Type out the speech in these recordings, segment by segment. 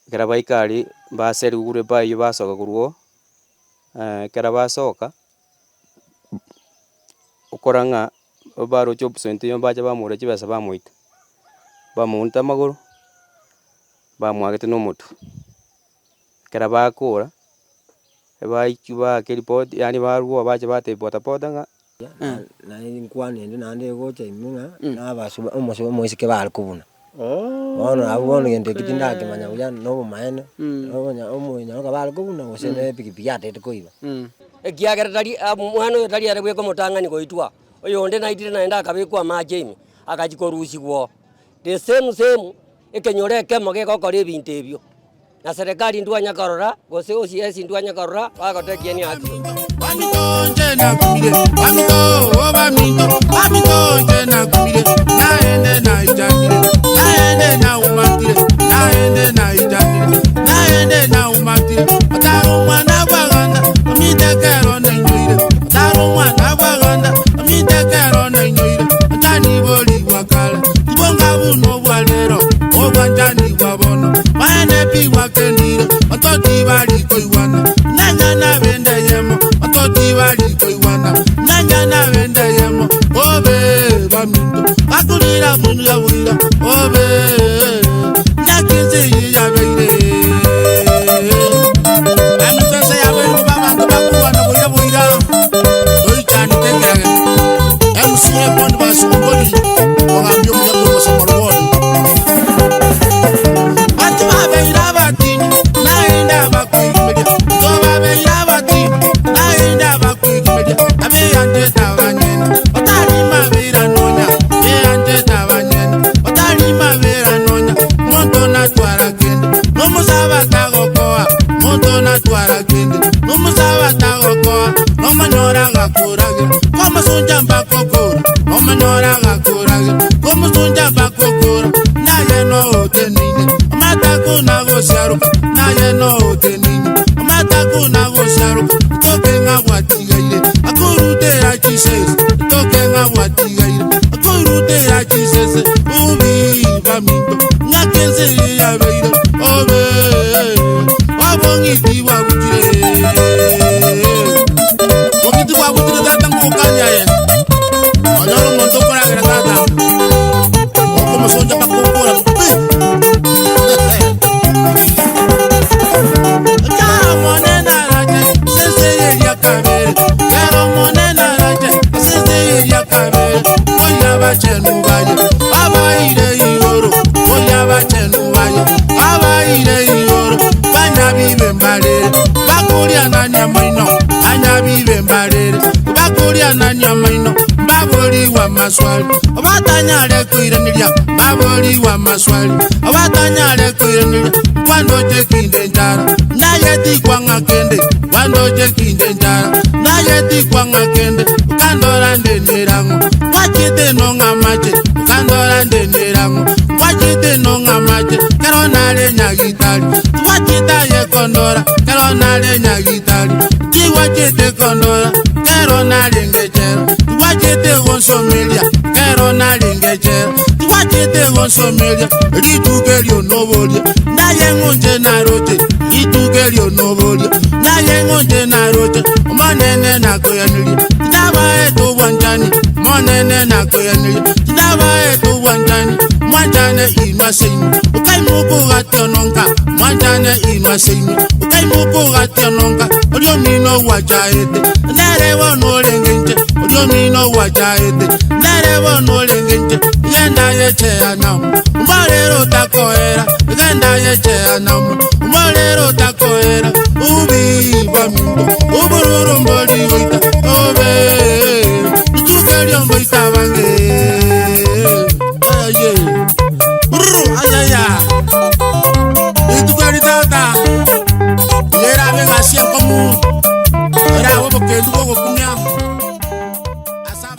Ekero baika aria, baserigwe korwa ebaa eywo basoka korwa oo, ekero basoka, okora ng'a baroche opposite eywo bacha bamoura chibesa bamoita, bamounete amagoro, bamoagete na omotwe. Ekero bakora, baiki baaka eripoti yaani barwa oo bacha batebia bodaboda ng'a. Naende nkwane ende naende egocha ime ng'a na abasu omosu omoiseke bare kobuna. Bono abwo bono gento ekio tindakemanya buya na obomaene, obonya omonyaroka bare kobuna gose na epikipiki yatagete koiba. Ekiagera tari omwana oyo tari ere bweka omotang'ani goitwa, oyonde naitire naende akabekwa amache ime, agachia korusigwa oo. The same same, ekenyoro ekemo gegokora ebinto ebio. Na serikali ntwanya korora, gose OCS ntwanya korora, bagotekia ni action.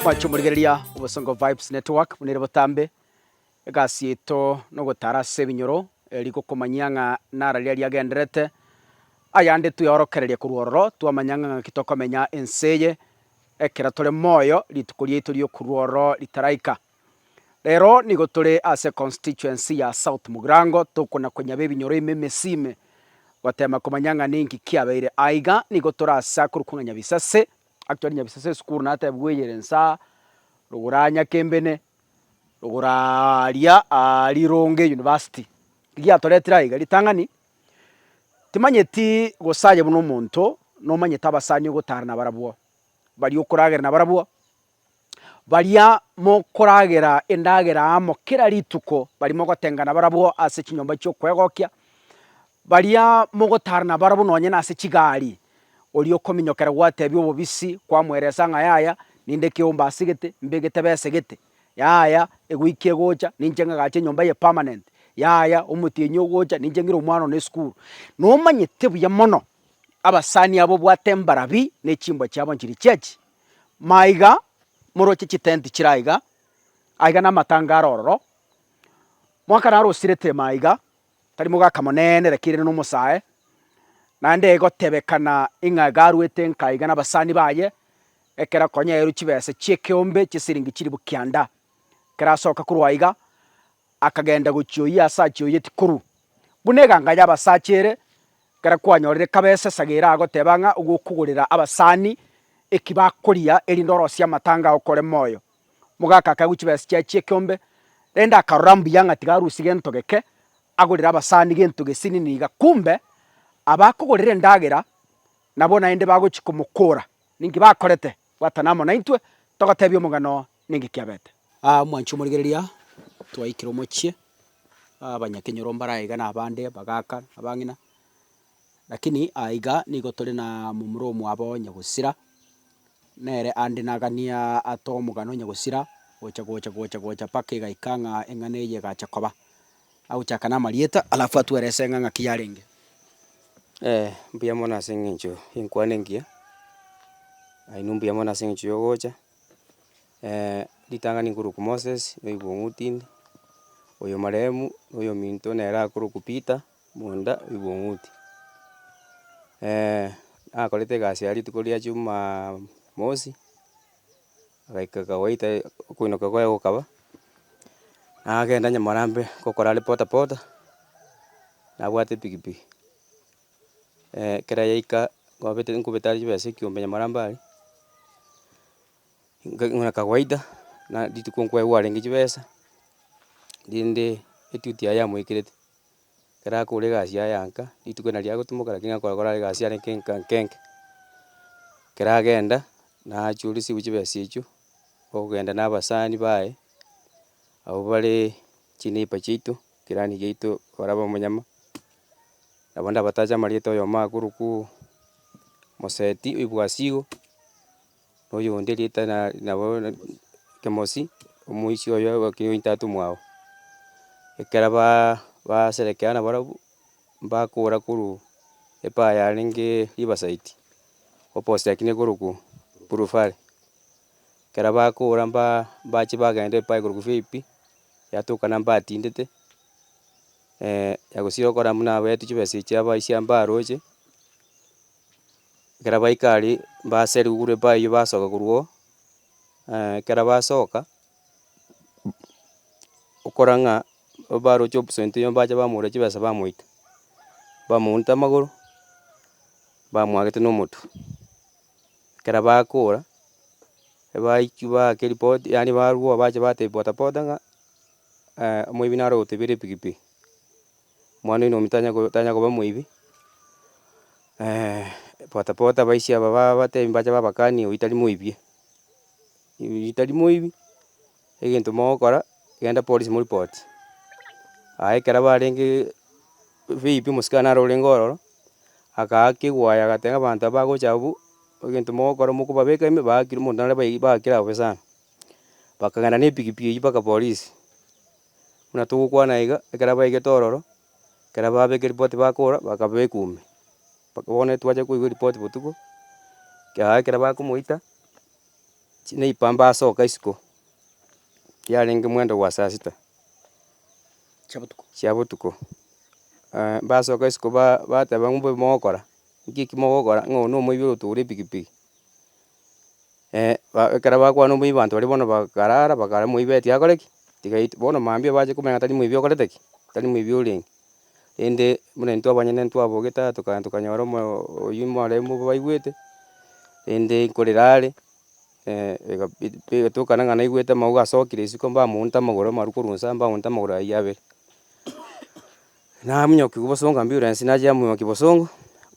Mwanche omorigereria Obosongo Vibes Network buna ere botambe, egasi yaito nogotara ase ebinyoro eri gokomanyia ng'a nara riria riagendererete, ayande tweorokereria korwa ororo twamanya ng'a ng'aki tokomenya ense eye ekero tore moyo rituko riaito riokorwa ororo ritaraika. Rero nigo tore ase constituency ya South Mugirango tokona konyaba ebinyoro ime emesime gotema komanya ng'a ninki kiabeire. Aiga nigo tore ase akorokwa ng'a Nyabisase, actually Nyabisase esukuru natebigwe eyere nsa rogoro aa Nyakembene, rogoro aaria Rironge University. Riatoretire aiga ritang'ani, timanyeti gose aye buna omonto nomanyete abasani ogotara nabarabwo, baria okoragera nabarabwo, Baria mokoragera endagera amo kera rituko, baria mogotenga nabarabwo ase chinyomba chi'okwegokia, baria mogotara nabarabwo nonye nase chigari, oria okominyokera gwatebia obobisi, kwamweresa ng'a yaya, ninde keombe ase gete, mbegete bese gete, yaya, ewiki egocha, ninche ng'agache enyomba eye permanent, yaya, omotienyi ogocha, ninche ng'ire omwana one esukuru. Nomanyete buya mono, abasani aba obwate mbarabi, ne chimbwa chiabo nchiria chiachi. Maiga moroche chitenti chire aiga, aiga namatanga are ororo, mwaka naro osirete maiga, tari mogaka monene lakini ere nomosae, naende egotebekana ing'a iga arwete nka iga nabasani baye, ekero akonyaerwa chibesa chia ekeombe chisiringi chilifu kianda. Ekero asoka korwa aiga, akagenda gochia oyio ase achioyeti korwa. Buna eganga y'abasacha ere, ekero kwanyorire kabesa esagera agoteba ng'a ogokogorera abasani eki bakoria erinde orosie amatanga ao kore moyo. Mogaka akaegwa chibesa chiaye chi'ekeombe, rende akarora mbuya ng'a tiga arusie gento geke, agorere abasani gento gesinini iga, kumbe abakogorera endagera nabwo naende bagochia komokora. Ninki bakorete? Bwatana amo naintwe, togotebie omogano ninki kiabete. Aa omwanchi omorigereria, twaikire omochie, abanyakenyoro mbare aiga na abande abagaka abang'ina, lakini aiga nigo tore na momura omwabo nyagosira, nere ande nagania atoe omogano nyagosira, gocha gocha gocha gocha mpaka egaika ng'a eng'ana eye egacha koba. Agochaka na amarieta alafu atwerese ng'a ng'aki yarenge. Mbuya mono ase eng'encho ya enkwana engiya, nainwe mbuya mono ase eng'encho ya ogocha. Ritang'ani nkorokwa Moses, noigwa ong'utinde, oyo marehemu na oyominto nere akorokwa Peter Monda oigwa ong'uti. Nakorete egasi ya rituko ria jumamosi, agaika kawaida okoinoka kwaye gokaba, nagenda nyamarambe gokora are bodaboda, nabwate epikipiki, ekero yaika nkobete nkobete are chibesa ekiombe nyamarambe aria, buna kawaida, na rituko nkoegwa arenge chibesa, rinde eduty yaye yamoikerete, ekero akore egasi yaye ya nka, rituko nario agotumoka lakini akora kora egasi arenge nka nke nke. Ekero agenda, nachia orisiwu chibesa echio, okogenda na abasani baye, abwo bare chineighbour chiaito, kirani giaito barabwo omonyama, nabo ndabatache amarieta oyomo akorokwa Moseti oibwasigo. Oyonde erieta na nabo Kemosi, omoisia oyo ogokinywa tata omwabo. Ekero ba baserekea nabarabwo, mbakora korwa epaa yarenge riverside, opposite lakini ekorokwa Blue Valley. Ekero bakora mba mbache bagenda epaa ekorokwa VIP, yatokana mbatindete, yagosira gokora buna abaetwe chibesa echi abaisia mbaroche. Ekero baika aria, baserigwe korwa ebaa eywo basoka korwa oo, ekero basoka, okora ng'a baroche opposite eywo bacha bamoura chibesa bamoita, bamounta amagoro, bamoagete na omotwe. Ekero bakora, baiki baaka eripoti yaani barwa oo bacha batebia bodaboda ng'a omoibi naro ogotoibera epikipiki. Omwana oino ominto tanya tanya koba omoibi, bodaboda abaisia aba babatebi mbache babakanie oyio tari moibie, oyio tari moibi, egento mogokora genda polisi moripoti. Aya ekero barenge vipi omosikari naro orenge ororo, akaaka egwaya agateba abanto aba bagocha abwo, egento mogokora mokobabeka ime baakire omonto nare bai baakire abwo sana. Bakagenda na epikipiki eywo mpaka polisi. Buna togokwana iga, ekero baigete ororo, ekero babeka eripoti bakora, bakabekwa ime, mpaka bono twacha koigwa eripoti botuko, kiagera ekero bakomoita, chineighbour mbasoka isiko, yarenge mwendo gwa saa sita, chia botuko, mbasoka isiko ba bateba ng'a mbobe mogokora, nki eki mogokora ng'a oyo na omoibi orotogora epikipiki, ba ekero bakwana omoibi abanto baria bono bakarara bakara omoibi tiakore ki. Tiga aitwe, bono mambia bache komanya ng'a tari moibi okorete ki? Tari moibi orenge. Rende buna intwe abanyene ntwabogete aa tokagenda tokanyora omo oywo omoremu baigwete, rende nkorera are egatokana ng'a naigwete amauga asokire isiko mbamounta amagoro amaru korwa inse mbamounta amagoro aywo abere. Namonyokiwa bosongo ambulance nachia yamonyokia bosongo,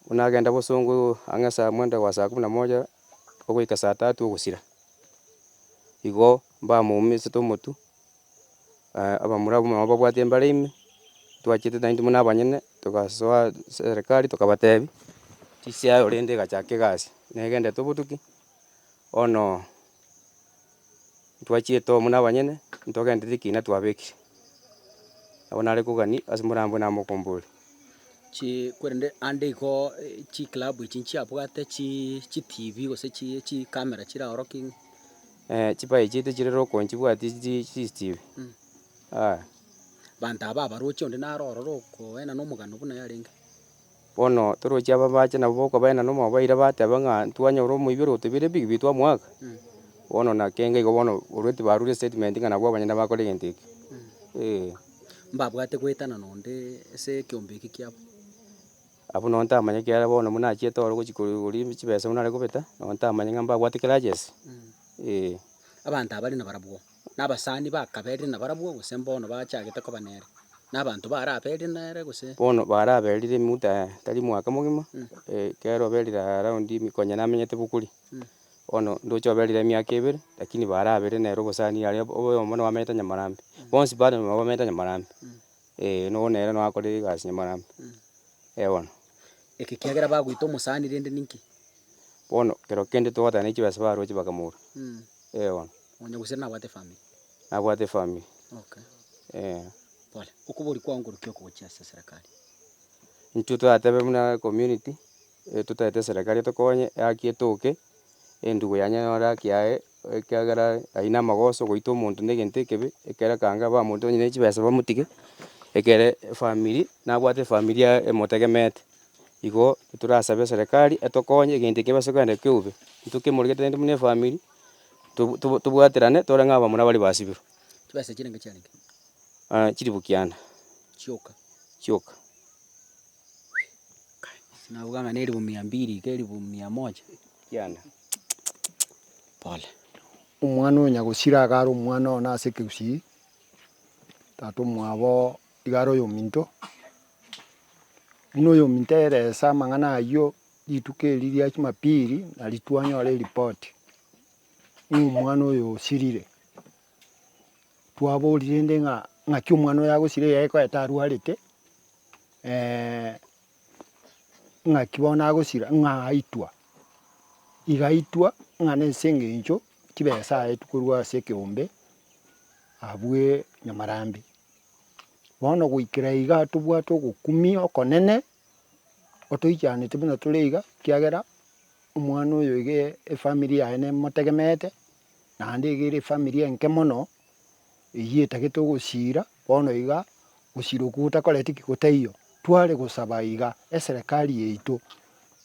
buna nagenda bosongo ang'e saa mwenda gwa saa kumi na moja, ogoika saa tatu ogosira. Igo mbamoumisete omotwe, abamura abwo nabo babwate embare ime, twachete naintwe buna abanyene, togasoa serekari tokabatebia, chisiayo rende egachaka egasi, negendete obotuki, bono twachiete oo buna abanyene, ntogendereti ekina twabekire. Nabo nare kogania ase morambe namokombori. Chi korende ande igo chiclub echi nchiabwate chi chitibi gose chi chicamera chiraorokie ng'a. Chipae chiaito chire roko nchibwati chi cctv aya. Banto aba abaroche onde naro ororo okoena na omogano buna yarenge. Bono torochi aba bache nabo bokobaena na omobaira bateba ng'a ntwanyora omoibori otobire epikipiki twamoaka, bono naki enga igo bono already barure estatement ng'a nabwo abanyene bakora egento ekio, eh. Mbabwate goetana nonde ase ekeombe eke kiabo. Abwo nonye ntamanya ekiagera bono buna achiete oro gochia koria chibesa buna are kobeta, nonye ntamanya ng'a mbabwate grudges, eh. Abanto aba bare nabarabwo, na abasani bakaberire nabarabwo gose mbono bachagete koba nere, na abanto baraberire nere gose. Bono baraberire emuda tari mwaka mogima, ekero oberire around konya namenyete bokori. Bono ndoche oberire emiaka ebere, lakini barabere nere obosani aria oyomo nabamenyete Nyamarambe, bonsi bado nabo bamenyete Nyamarambe, eh, noyo nere nakorire egasi Nyamarambe, eh bono. Eke kiagera bagoita omosani rende ninki? Bono kero kende togoteba ne chibesa baroche bakamoura, eh bono. Onye gose nabwate efamiri? Nabwate efamiri, Okay. eh. Pole, okobori kwao nkorukia okogochia ase eserekari. Intwe toratebe buna community, totaete eserekari etokonye ehaki etoke, endugu yanyora haki yaye, ekiagera aywo na amagoso goita omonto na egento ekebe, ekere ekanga bamonto onye ne chibesa bamotige, ekere efamiri nabwate efamiri yaye emotegemeete. Igo torasabe eserekari etokonye egento eke kebase kogenda keubi, intwe kemorigete naende buna efamiri, tobu tobu tobwaterane tore ng'a abamura baria basibirwe. Chibesa chiarenge chiarenge? Chilifu kianda. Chioka. Chioka. Nabuga ng'a na elifu mia mbili iga elifu mia moja. Kianda. Pole. Omwana oyo nyagosira iga are omwana one ase ekegusii, tata omwabo iga are oyominto, buna oyominto aerese amang'ana aywo rituko eri ria jumapili nari twanyora eripoti, ng'a omwana oyo osirire. Twaborire rende ng'a ng'aki omwana oyo agosira eyaye ekoeta arwarete, ng'aki bono agosira ng'a aitwa, iga aitwa ng'a na ase eng'encho chibesa aetwe korwa ase ekeombe abwe nyamarambe. Bono goikera iga tobwate ogokumia okonene, otoichanete buna tore iga, ekiagera omwana oyo iga efamiri yaye nemotegemeete. Naende iga ere efamiri enke mono, eyio etagete ogosiira, bono iga gosira okwo gotakoreti ki? Gotaiyo. Tware gosaba iga eserekari yaito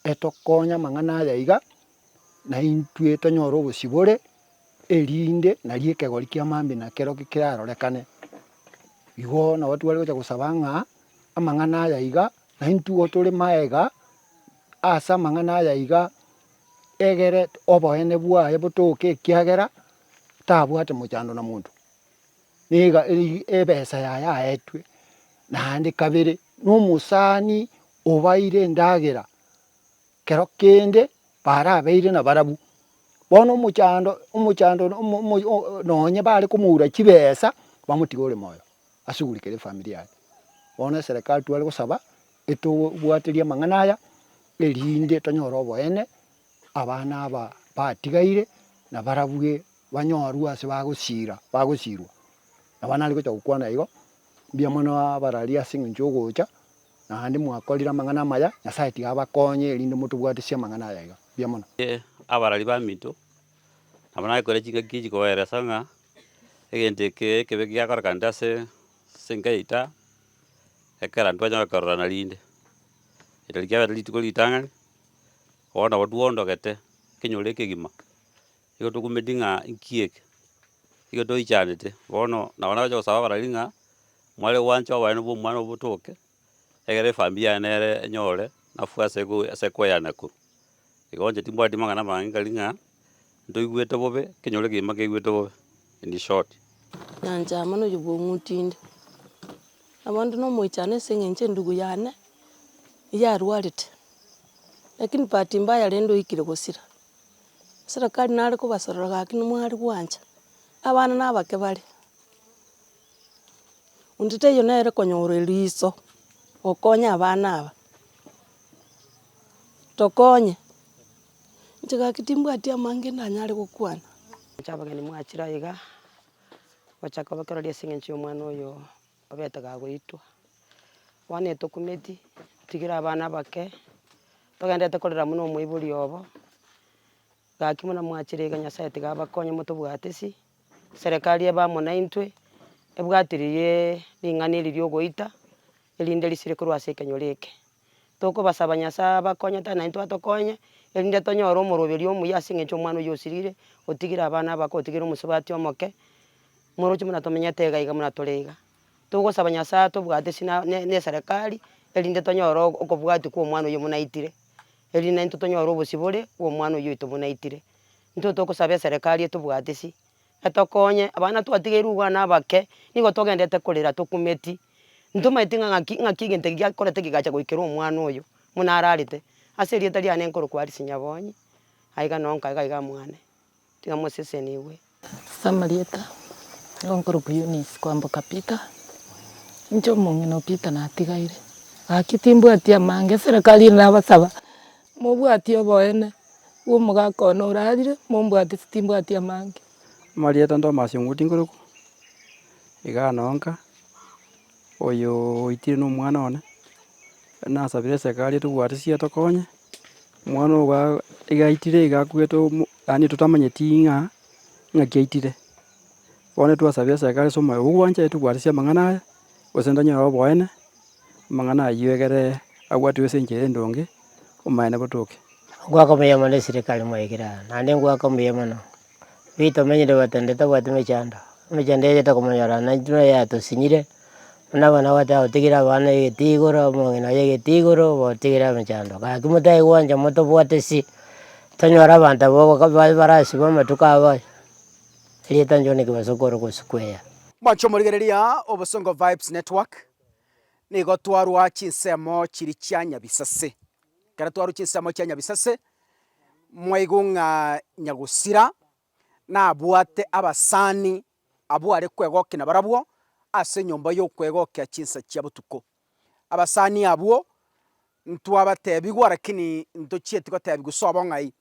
etokonye amang'ana aya iga, na intwe tonyore obosibore, erinde nario ekegori kia mambia nakerokio kerarorekane. Igo nabo tware gocha gosaba ng'a amang'ana aya iga, naintwe igo tore maega ase amang'ana aya iga. Egere oboene bwaye botoke ekiagera tabwate mochando na monto, niga ebesa yaye aetwe, naende kabere na omosani obaire endagera kero kende barabeire nabarabwo. Bono omochando omochando omo omo nonye bare komoura chibesa bamotige ore moyo asugurikere efamiri yaye. Bono eserekari tware gosaba Etobwaterie amang'ana aya, erinde tonyore oboene, abana aba batigaire, na barabwe banyorwe ase bagosiira bagosiirwa. Nabo nare gocha gokwana igo, mbuya mono abarari ase eng'encho yogocha, naende mwakorire amang'ana amaya, Nyasaye tiga abakonye erinde motobwatesie amang'ana aya iga, mbuya mono. Abarari baminto, nabo narekore chingaki echi kobaeresa ng'a egento eke ekebe giakorekanete ase ase enka yaito aa. Ekero ntwanyora kororana rinde, riria riabete rituko ritang'ani, bono nabo twondogete ekenyoro ekegima, nigo tokumeti ng'a inki eke. Igo toichanete, bono nabo nagocha gosaba abarari ng'a, mware gwancha oboene bwa omwana obotoke, egere efamiri yaye nere enyore nafuu ase ego ase ekoeyana korwa. Igo inche timbwati mang'ana amange nkari ng'a, ntoigwete bobe, ekenyoro ekegima nkeigwete bobe, in short. Nyanchama noyo bw'ong'utinde, nabo onde nomoichano ase eng'encho endugu yane, yarwarete, lakini bahati mbaya rende oikire gosira. Eserekari nare kobasorora gaki nimware gwancha, abana na abake bare, onde taiyo nere konyora eriso gokonya abana aba, tokonye, inche gaki timbwati amange ndanyare gokwana. Inche abageni mwachire aiga, gocha koba kerori ase eng'encho ya omwana oyo obete gagoitwa. Bono etokumeti, tigire abana abake, togenderete korera buna omoibori obo, gaki buna mwachire iga Nyasaye tiga abakonye motobwatisi, serikali ebe amo naintwe, ebwatiririe ring'ana eri ria ogoita, erinde risire korwa ase ekenyoro eke. Tokobasaba Nyasaye abakonye tari naintwe atokonye, erinde tonyore omoroberio omuya ase eng'encho omwana oyio osirire, otigire abana abake otigire omosubati omoke, moroche buna tomenyete iga iga buna tore iga. Togosaba Nyasaye atobwate ase na ne eserekari, erinde tonyore okobwatia kwa omwana oyio buna aitire, erinde naintwe tonyore obosibore bwa omwana oyio oito buna aitire. Intwe togosaba eserekari etobwate ase, etokonye, abana twatigeirwe iga na abake, nigo togendete korera tokumeti, ntomaeti ng'a ng'aki ng'aki egento eke giakorete kegacha goikera omwana oyo, buna ararete. Ase erieta riane nkorokwa Alice Nyabonyi, aiga noo nka iga iga mwane, tiga mosesenigwe. Ase amarieta, nigo nkorokwa Eunice Kwamboka Peter, inche omong'ina o Peter natigaire, gaki timbwati amange, eserekari ere nabasaba, mobwatie oboene bwa omogaka one orarire, mombwatisi timbwati amange. Amarieta Thomas Ong'uti nkorokwa, igaa noo nka, oyo oitire na omwana one, nasabire eserikari etobwatisie etokonye, omwana ogo iga aitire iga akwete omo yaani totamanyeti ng'a ng'aki aitire. Bono twasabire eserikari ase omoyo bwa ogwancha etobwatisie amang'ana aya, gose ntonyore oboene, amang'ana aywo egere abwatiwe ase enchera endonge, omaene botoke. Ngoaka mbuya mono eserekari mwaikire aa, naende ngoaka mbuya mono, bitomenyire gotende tabwati mechando, emechando eye tokomonyora naintwe yatosinyire, buna abana bagoteba otigire abana egetii igoro, omong'ina oye egetii igoro, otigire emechando. Gaki motaigwancha motobwate si, tonyore abanto abwo barasibwe amatuko abo aya, erieta John Kibasoko ore gosukwa eya. Mwanche omorigereria Obosongo Vibes Network, nigo twarwa chinsemo chiria chia Nyabisase. Ekero twarwa chinsemo chia Nyabisase, mwaigwa ng'a Nyagosira nabwate abasani abwo are kwegokia nabarabwo ase enyomba y'okwegokia chinsa chia botuko. Abasani abwo ntwabatebigwa lakini ntochieti gotebigwa sobo ng'ai.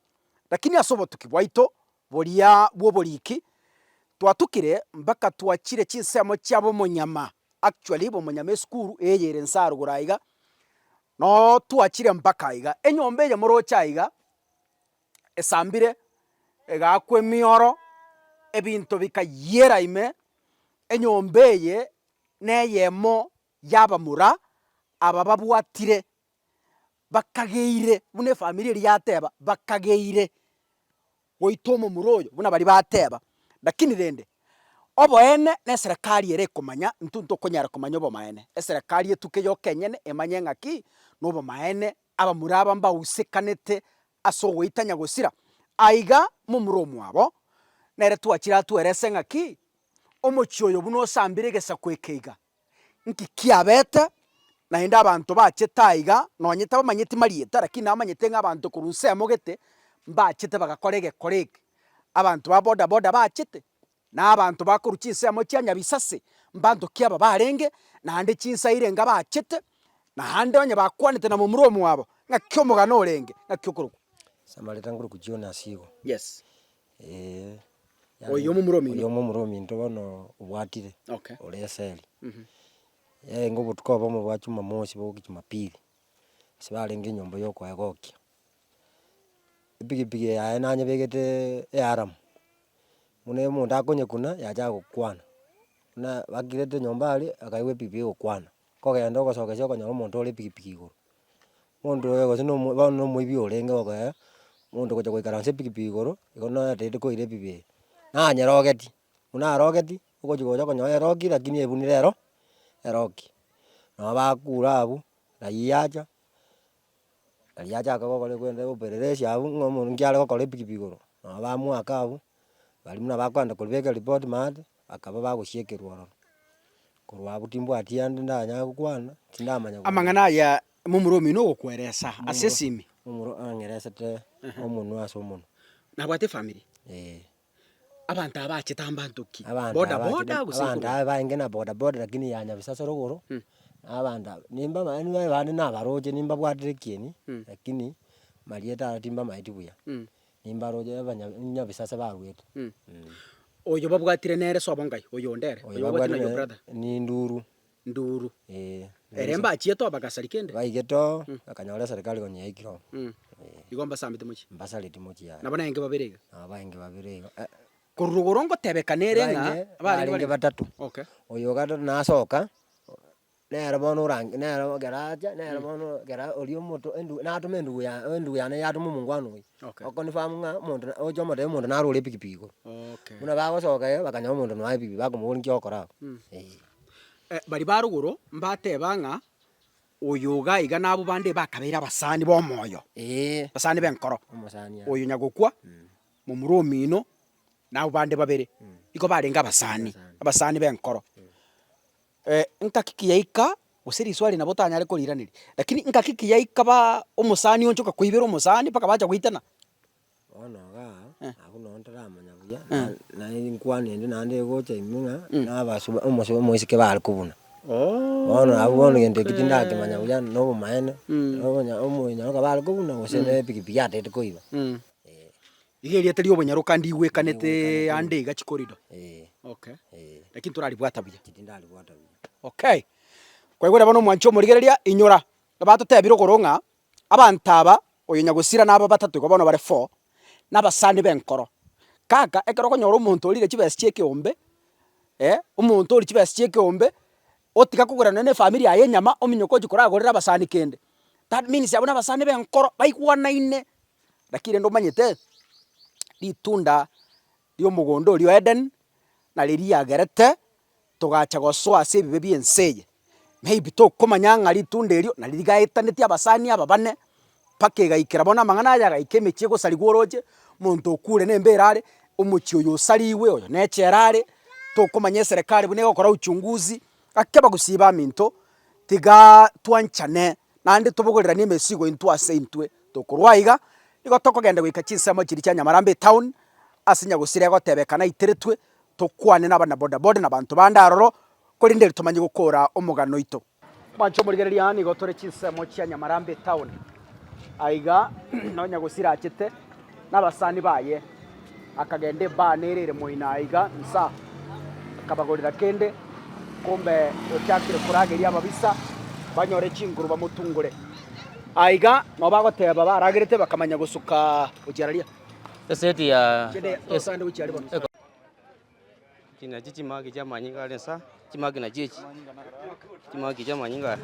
Lakini ase obotuki bwaito boria bw'oboriki, twatukire mpaka twachire chinsemo chia bomonyama, actually bomonyama esukuru eye ere nse arogoro aiga, noo twachire mpaka aiga. Enyomba eye moroche aiga, esambire, egaakwa emioro, ebinto bikayiera ime, enyomba eye neyemo y'abamura aba babwatire bakageire buna efamiri eria yateba, bakageire goita omomura oyo buna baria bateba. Lakini rende, oboene na eserekari ere ekomanya, intwe ntokonyara komanya obomaene. Eserekari etuke yoka enyene emanye ng'aki, na obomaene abamura aba mbausekanete ase ogoita nyagosira. Aiga momura omwabo, nere twachire atwerese ng'aki, omochie oyo buna osambire egesaku eke iga, nki kiabete, naende abanto bachete aiga, nonye tabamanyeti marieta, lakini namanyete ng'a abanto korwa nsemo gete, mbachete bagakora egekora eke. Abanto ba boda boda bachete, na abanto bakorwa chinsemo chia Nyabisase, mbanto ki aba barenge, naende chinsaire enga bachete, naende onye bakwanete na momura omwabo, ng'aki omogano orenge, ng'aki okorokwa. Samarita nkorokwa Jonas igo. Yes. Eeh. Oyio omomura omino. Oyio omomura ominto bono obwatire. Okay. Ore eseri. Yarenge obotuko obomo bwa jumamosi bogokia jumapili, ase barenge enyomba ya okoegokia. Epikipiki yaye nanyebegete earamu, buna omonto akonyekuna yachaka gokwana, buna bakirete nyomba aria, akaigwa epikipiki egokwana, kogenda ogosoka isiko okonyora omonto ore epikipiki igoro. Omonto oyo gose nomo bono na omoibi orenge okoe, omonto ogocha goikaransa epikipiki igoro, igo naro atagete koira epibi eye, nanyerogeti. Buna arogeti, ogochi gocha okonyora eroki lakini ebunire ero eroki. Nabo bakure abwo, raia acha, raia achaka gokora ekwenda upelelezi abwo ng'a omonto nki are gokora epikipiki igoro, nabo bamoaka abwo, baria buna bakoenda koribeka eripoti maate, bakaba bagosiekerwa ororo. Korwa abwo timbwati ande ndanyare gokwana, tindamanya gokwana. Amang'ana aya momura omino ogokweresa ase esimi. Momura ang'eresete omonwe ase omonwe. Nabwate efamiri? Eeh. Abanto aba bachete mbanto ki? Abanto Boda aba boda bachete gose abanto nkorwa? aba barenge na boda boda lakini ya Nyabisase rogoro, na abanto aba nimbamanye nibaye bande nabaroche nimbabwatire ekieni, lakini marieta aro timbamaeti buya. Nimbaroche abanya Nyabisase barwete. Oyo babwatire nere sobo ngai? Oyo onde ere? Oyo Oyo obwatire babwatire na your nere brother? ni Nduru. Nduru. Eeh. Ere mbachiete oo bagasari kende? Baigete oo, bakanyora eserikari konya yaikire oo. Igo mbasambete mochie? Mbasareti mochie yaya. Nabo naenge babere iga? Nabo baenge babere igo eh. Korwa rogoro ngotebekana ere ng'a Barenge, barenge barenge barenge? batato. Okay. Oyo gatato nasoka, nere bono orange nere ekero acha, nere bono ekero oria omoto endu natoma endugu ya endugu yane yatoma omongwana oyio. Okay. Okonfirm ng'a omonto na oche omotebie omonto naro ore epikipiki igoro. Okay. Buna bagosoka iga bakanyora omonto noaye epikipiki bakomoboria nki ogokora abwo, eh. Baria ba rogoro mbateba ng'a oyo iga iga nabwo bande bakabeire abasani b'omoyo, Eeh. abasani b'enkoro. Omosani aye. Oyo nyagokwa, momura omino, nabwo bande babere, igo barenge abasani, abasani b'enkoro. Nkaki ki yaika, gose riswali nabo otanyare koriraneria, lakini nkaki ki yaika ba omosani onchoka koibera omosani mpaka bacha goitana? Bono igaa, abwo nonye ntaramanya buya, naye nkwane ende naende egocha ime ng'a na abasuba omosu omoiseke bare kobuna. Bono abwo bono gento ekio tindakemanya buya na obomaene, na obonya omonyaroka bare kobuna gose na epikipiki yatagete koiba. Eh. Iga erieta ria obonyaroka ndigwekanete ande iga chikorridor. Eh. Okay. Eh. Lakini toraribwata buya. Tindaribwata buya. Okay. Kwaigure bono omwanchi omorigereria, inyora, batotebire igoro ng'a Abanto aba, oyo nyagosira na aba batato igo bono bare four, nabasani b'enkoro. Kaka ekero okonyora omonto orire chibesa chia ekeombe, eh, omonto oria chibesa chia ekeombe, otiga kogora nonye na efamiri yaye enyama ominyoke ochia koragorera abasani kende. That means abwo nabasani b'enkoro baigwanaine, lakini rende omanyete, ritunda ria omogondo oria o Eden, nario riagerete togacha gosoa ase ebibe bi'ense eye. Maybe tokomanya ng'a ritunda erio nari rigaetanetie abasani aba bane, mpaka egaikera bono amang'ana aya agaika emechie egosarigwa oroche, omonto okure na embera are, omochie oyo osarigwe, oyo na echela are, tokomanya eserekari buna egokora uchunguzi, gaki abagusii baminto, tigaaa twanchane naende tobogoriranie emesigo intwe ase intwe. Tokorwa aiga, nigo tokogenda goika chinsemo chiria chia Nyamarambe etown, ase nyagosira egotebekana aiteretwe, tokwane na abana bodaboda na abanto bande aroro, korende erio tomanye gokora omogano oito. Mwanche omorigereria aa nigo tore chinsemo chia Nyamarambe etown, aiga nao nyagosira achete na abasani baye, akagenda ebaa nere ere moino aiga nsa, akabagorera kende, kumbe ochakire korageria ababisa banyore chinguru bamotungore. Aiga nabo bagoteba baragerete bakamanya gosuka gochia raria. Eseti ya Chende tosande gochia aria bono. Echi nachi chimagi chia amanyinga are nsa, chimagi nachio echi, chimagi chia amanyinga aya.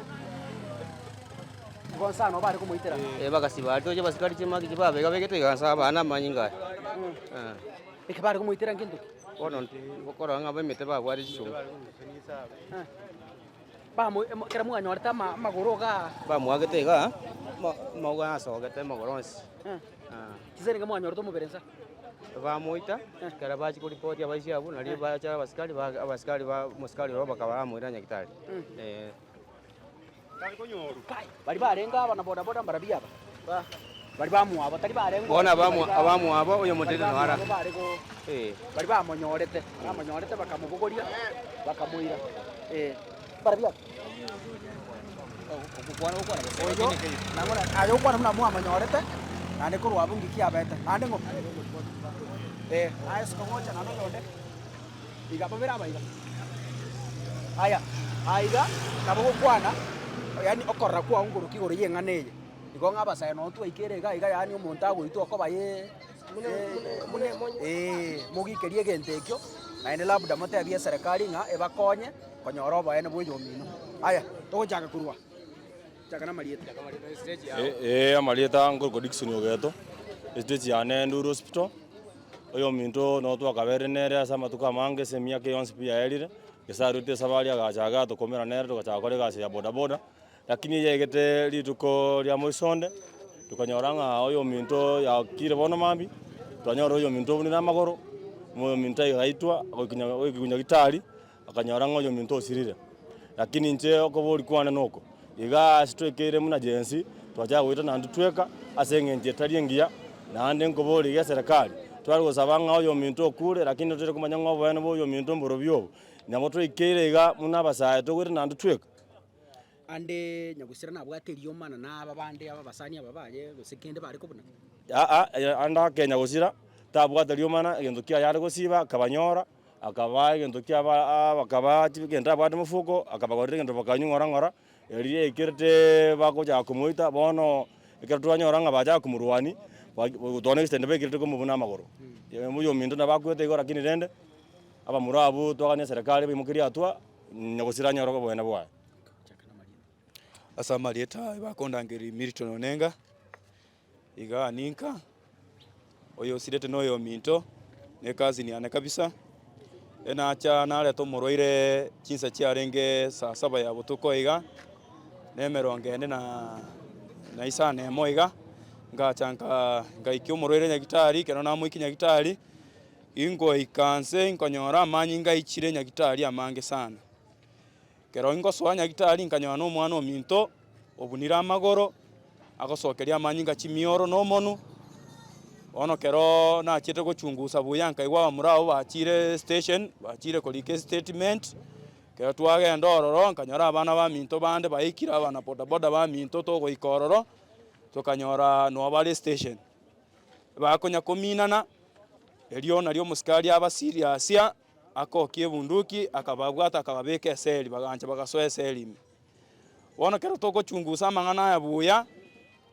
Igo nsa nabo bare komoitera. Eh, bagasiba aria toche abasikari chimagi chiria babegabegete iga nsa abana amanyinga aya, eh. Eke bare komoitera ngento ki? Bono nkorora ng'a emete babwate chisongo. Bamo emo ekero mwanyorete ama amagoro igaa. Bamwagete igaa, ama amauga nasogete amagoro onsi, eh. Chinsa nigo mwanyorete omobere nsa. Bamoita, ekero bachia koripoti abaisia abwo, nario bacha abasikari ba abasikari ba omosikari ororo bakaba bamoira nyagetari, eh. Kai, baria barenge aba na boda boda mbarabwo aba? Ba baria bamwabo tari barenge Bono abamwa abamwabo oyo omotete baria noyo ara. bamwabo bare go Eh. baria bamonyorete, bamonyorete bakamobogoria, bakamoira, eh. Mbarabwo aba? Oyo nang'o na aye okwana buna mwamonyorete, naende korwa abwo ng'iki abete, naende ng'o? Eh, aye suka gocha naende oyonde, iga babere aba iga. Aya, aiga nabo gokwana, yaani okorora kwago nkorokia igoro ya eng'ana eye, igo ng'a abasae nonye twaikere iga iga yaani omonto agoitwa okoba ye eh, mogikerie egento ekio, naende labda motebie eserekari ng'a ebakonye. Konyora oboene bw'oyomino. Aya, togochaka korwa chaka namarieta. Ee amarieta nkorokwa Dickson Ogeto, estage yane Nduru Hospital. Oyominto noo twakabeire nere ase amatuko amange ase emiaka eye yonsi pi yaerire, gese arwete esabari agacha igaa tokoumera nere togachaka gokora egasi ya bodaboda, lakini eyaigete rituko ria moisonde, tokanyora ng'a oyominto yakire bono mambia, twanyora oyominto obunire amagoro, oyominto aigaitwa goika nya goikigwa nyagetari, akanyora ng'a oyominto osirire. Lakini inche okobori kwane noko, igaa ase twekeire buna Gen-z, twachaka goeta naende tweka ase eng'encho etari engiya, naende nkobori iga eserekari, tware gosaba ng'a oyominto okure lakini totaete komanya ng'a oboene bwa oyominto mborobio obo, nabo twaikeire iga buna abasae togoeta naende tweka. Ande nyagusira nabwate eriomana na aba bande aba abasani aba baye gose kende bare kobuna? Aa, ande ake nyagusira, tabwate riomana, egento kiaye are gosiba akabanyora. Akabaa egento kiaba bakabaa egento abwate mofuko, akabagorera egento bakanywa ng'ora ng'ora, erio yaikerete bagochaka komoita, bono ekero twanyora ng'a bachaka komorwania, to an extent baikerete komobuna amagoro. Oyominto nabo akwete igo lakini rende, abamura abwo twagania eserekari baimokerie hatua, nyagosira anyore oboene bwaye. Ase amarieta aye bakondangeria Milton Onenga, Igaa ninka, oyosirete noyominto, ne ecousin yane kabisa, enacha nareta omorwaire chinsa chiarenge saa saba ya botuko iga, na emerongo ene na na isano emo iga, ngacha nka ngaikia omorwaire nyagetari, ekero namoikia nyagetari, ingoika nse nkonyora amanyinga aichire nyagetari amange sana. Ekero ingosoa nyagetari nkanyora na omwana ominto obunire amagoro, agosokeria amanyinga chimioro na omonwe, bono ekerooo nachiete gochungusa buya nkaigwa abamura abwo bachire estation, bachire korika estatement, ekero twagenda ororo nkanyora abana baminto bande baikire abana bodaboda baminto togoika ororo, tokanyora noo bare estation. Bakonya kominana, erio nario omosikari aba serious. Akokia ebunduki, akababwata, akababeka eseri, bagancha bagasoa eseri ime. Bono ekero togochungusa amang'ana aya buya,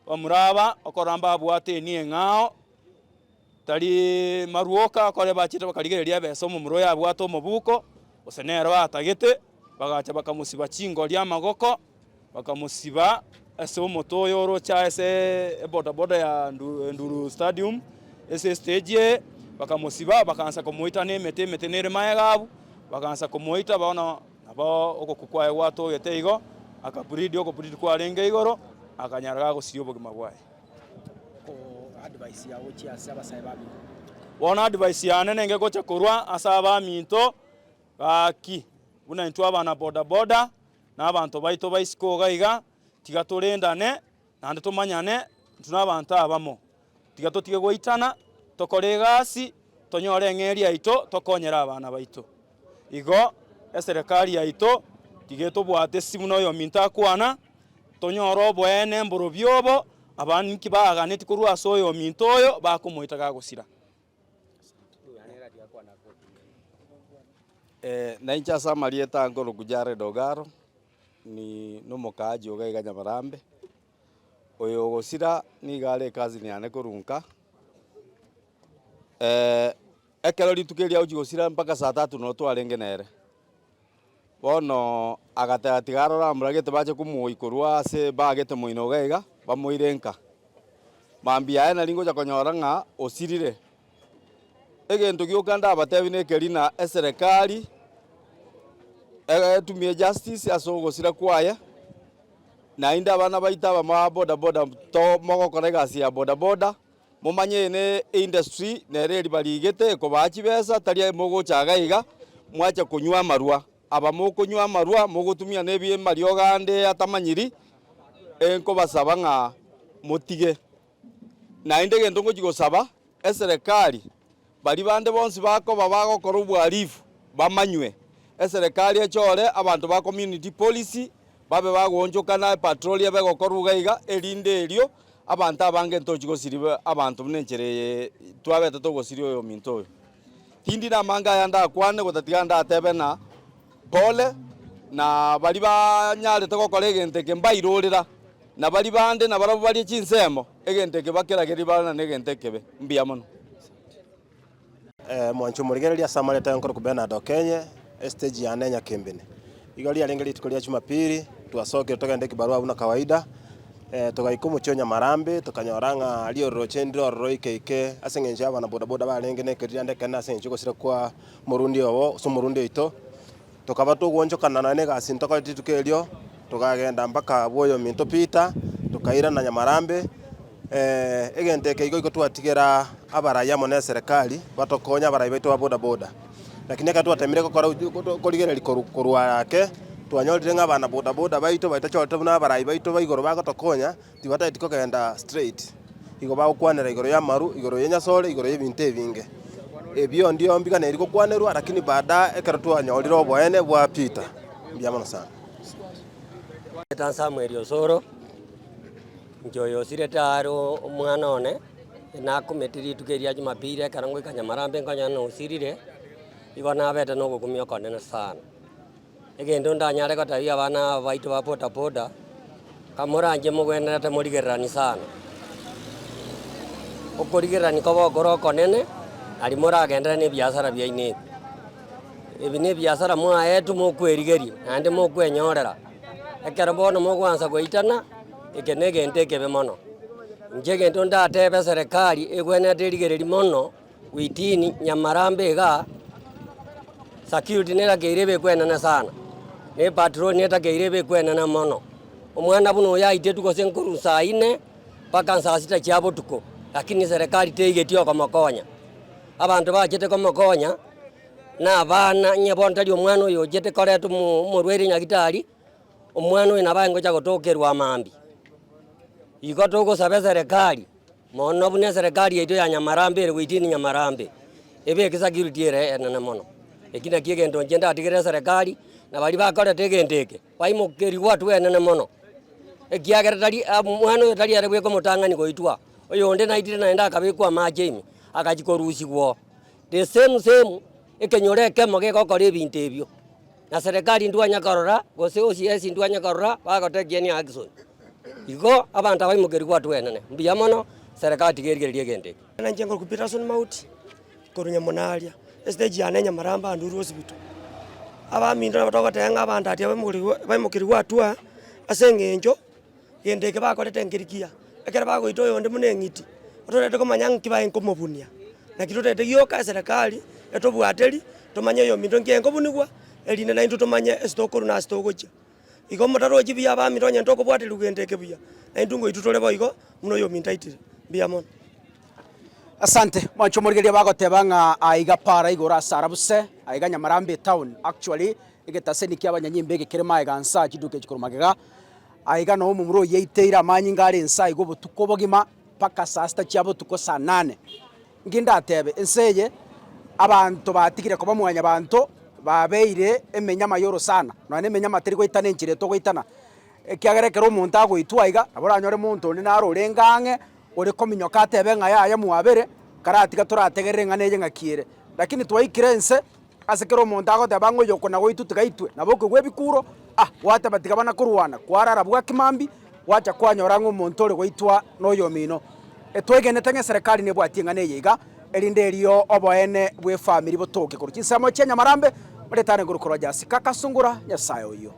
bamura aba, okorora mbabwate enia eng'ao, tariiii marwoka okore bachete bakarigereria ebesa omomura oyo abwate omobuko, gose nere batagete, bagacha bakamosiba chingori amagoko, Bakamosiba ase omote oyo oroche ase ebodaboda ya Nduru Stadium, ase estage eye, bakamosiba bakaansa komoita na emete, emete nere magega abwo, bakaansa komoita bono nabo ogokwa kwaye gwatogete igo, aka bleed oko bleed kwarenge igoro, akanyara gagosiria obogima bwaye. Bono advice yane nenge gocha korwa ase abaminto, gaki buna intwe abana bodaboda. Na abanto baito ba isiko iga iga, tiga torendane, naende tomanyane, intwe nabanto abamo. Tiga totige goitana, tokore egasi, tonyore eng'eria yaito, tokonyere abana baito. Igo, eserekari yaito, tiga etobwate ase buna oyominto akwana, tonyore oboene mborobio obo, abana ninki baganeti korwa ase oyominto oyo, bakomoita gagosira. Nainche ase amarieta nkorokwa Jared Ogaro, ni nomokaaji iga iga Nyamarambe, oyo ogosira nigo are ecousin yane korwa nka, ekero rituko erio agochia gosira mpaka saa tatu noo twarenge nere, bono agateba tiga arore amoragete bache komoyia korwa ase bagete moino iga iga, bamoire nka. Mambia aye nari ngocha konyora ng'a osirire. Egento gioka ndabatebi nekeri ng'a eserekari etumie justice ase ogosira kwaye, naende abana baito aba ba bodaboda to mogokora egasi ya bodaboda, momanye eye ne eindustry nere eri barigete ekobaa chibesa tari mogocha iga iga mwacha konywa amarwa. Aba mokonywa amarwa mogotumia na ebi amariogo ande atamanyiri, nkobasaba ng'a motige. Naende egento ngochia gosaba, eserekari, baria bande bonsi bakoba bagokora obohalifu, bamanywe. Eserekari echore abanto ba community police, babe bagoonchokana epatrol ebe egokorwa iga iga, erinde erio, abanto abange ntochi gosiria abanto buna enchera eye twabete togosiria oyominto oyo. Tindi namange aya ndakwane gotatiga ndatebe ng'a pole, na baria banyarete gokora egento eke mbairorera, na baria bande nabarabwo barie chinsemo, egento eke bakeragerie bare negento ekebe. Mbuya mono. Mwanche omorigereria ase amareta nkorokwa Bernard Okenye, estage yane Nyakembene. Igo riarenge rituko ria Jumapili, twasokire togende ekibarua buna kawaida. Togaika omochie o Nyamarambe, tokanyora ng'a riororoche ndire ororo ike ike ase eng'encho y'abana bodaboda barenge na ekeririanda ekenene ase eng'encho y'ogosira kwa omorundi obo gose omorundi oito. Tokaba togoonchokana nonya na egasi ntokorete rituko erio, tokagenda mpaka bwa oyominto Peter, tokairana Nyamarambe, egento eke igo igo twatigera abarai amo na eserekari batokonye abarai baito ba bodaboda. Lakini ekero twatemire gokora korigereria korwa korwa ake, twanyorire ng'a abana bodaboda baito baria tochorete buna abarai baito ba igoro bagotokonya, tibatageti kogenda straight. Igo bagokwanera igoro y'amaru, igoro y'enyasore, igoro y'ebinto ebinge. Ebio ndio mbiganeiri gokwanerwa lakini baadaye ekero twanyorire oboene bwa Peter, mbuya mono sana. Eta Samuel Osoro, inche oyo osirete are omwana one, nakumeti rituko eria jumapili ekero ngoika nyamarambe nkonyora nosirire, igo nabete na ogokumia okonene sana. Egento ndanyare gotebia abana aba baito ba bodaboda, kamoranche mogwenerete morigererani sana. Okorigererani kobe okore okonene, aria moragenderere na ebiasara biaino ebi. Ebi na ebiasara mwaetwe mokwerigeria, naende mokwenyorera. Ekero bono mogoansa goitana, eke na egento ekebe mono. Inche egento ndatebe eserekari egwenerete erigereria mono, within Nyamarambe igaa, security nerakeire ebe ekwenene sana, na epatrol netakeire ebe ekwenene mono. Omwana buna oyo aitetwe gose nkorwa saa ine, mpaka saa sita chia botuko, lakini eserekari teigeti okomokonya. Abanto bachete komokonya, na abana onye bono tari omwana oyo ochete koreta omo omorwaire nyagitari, omwana oyo nabo aye ngocha gotokerwa mambia. Igo togosaba eserekari, mono buna eserekari yaito ya Nyamarambe ere goitini Nyamarambe, ebeke security ere enene mono. Eki nakio egento inche ndatigere eserekari, na baria bakorete egento eke, baimokerigwe hatua enene mono, ekiagera tari omwana oyo tari ere bweka omotang'ani goitwa, oyonde naitire naende akabekwa amache ime, agachia korusigwa oo. The same same, ekenyoro ekemo gegokora ebinto ebio, na serikali ntwanya korora, gose OCS ntwanya korora, bagotake any action. Igo, abanto abaimokerigwe hatua enene, mbuya mono, serikali tiga erigererie egento eke. Inche nkorokwa Peterson Mauti, korwa Nyamonaria, estage yane Nyamarambe Anduru Hospital. Abaminto nabo togoteba ng'a abanto aria baimokerigwe hatua ase eng'encho. Gento eke bakorete nkeri kiya, ekero bagoita oyonde buna eng'iti, otorete komanya nki baye nkomobunia. Naki totaete gioka eserekari etobwateri, tomanye oyominto nki enkobunigwa, erinde naintwe tomanye ase tokorwa na ase togochia. Igo motarochi buya abaminto onye ntokobwaterigwa gento eke buya, naintwe ngoitwa tore boigo buna oyominto aitire. Mbuya mono. Asante mwanche omorigereria bagoteba ng'a aiga para igoro ase arabuse aiga Nyamarambe etown actually egetaseni kia abanyanyimbo eke kere maega nsa chiduka echi korwa magega. Aiga noo omomura oyio aiteire amanyinga are inse aiga obotuko obogima mpaka saa sita chia botuko saa nane. Nki ndatebe? Ense eye abanto batigire koba mwanyabanto, babeire emenyama y'orosana, nonya na emenyama teri goitana enchera etogoitana, ekiagera ekero omonto agoitwa aiga, nabo oranyore monto onde naro orenge ang'e, ore kominyoka atebe ng'a yaya mwabere, karatiga torategerere eng'ana eye ng'aki ere. Lakini twaikire ense. Ase kera omonto agoteba ng'a oyoko nagoitwe tigaitwe, nabo okoigwa ebikuro, ah, gwateba tiga bana korwana, kwarara bwaki mambia, gwacha kwanyora ng'a omonto ore goitwa noyomino. Twegenete ng'a eserekari nebwatie eng'ana eye iga, erinde erio oboene bw'efamiri botoke korwa chinsemo chia Nyamarambe, Oretane igoro korwa Jasika Kasungura, Nyasae oyio.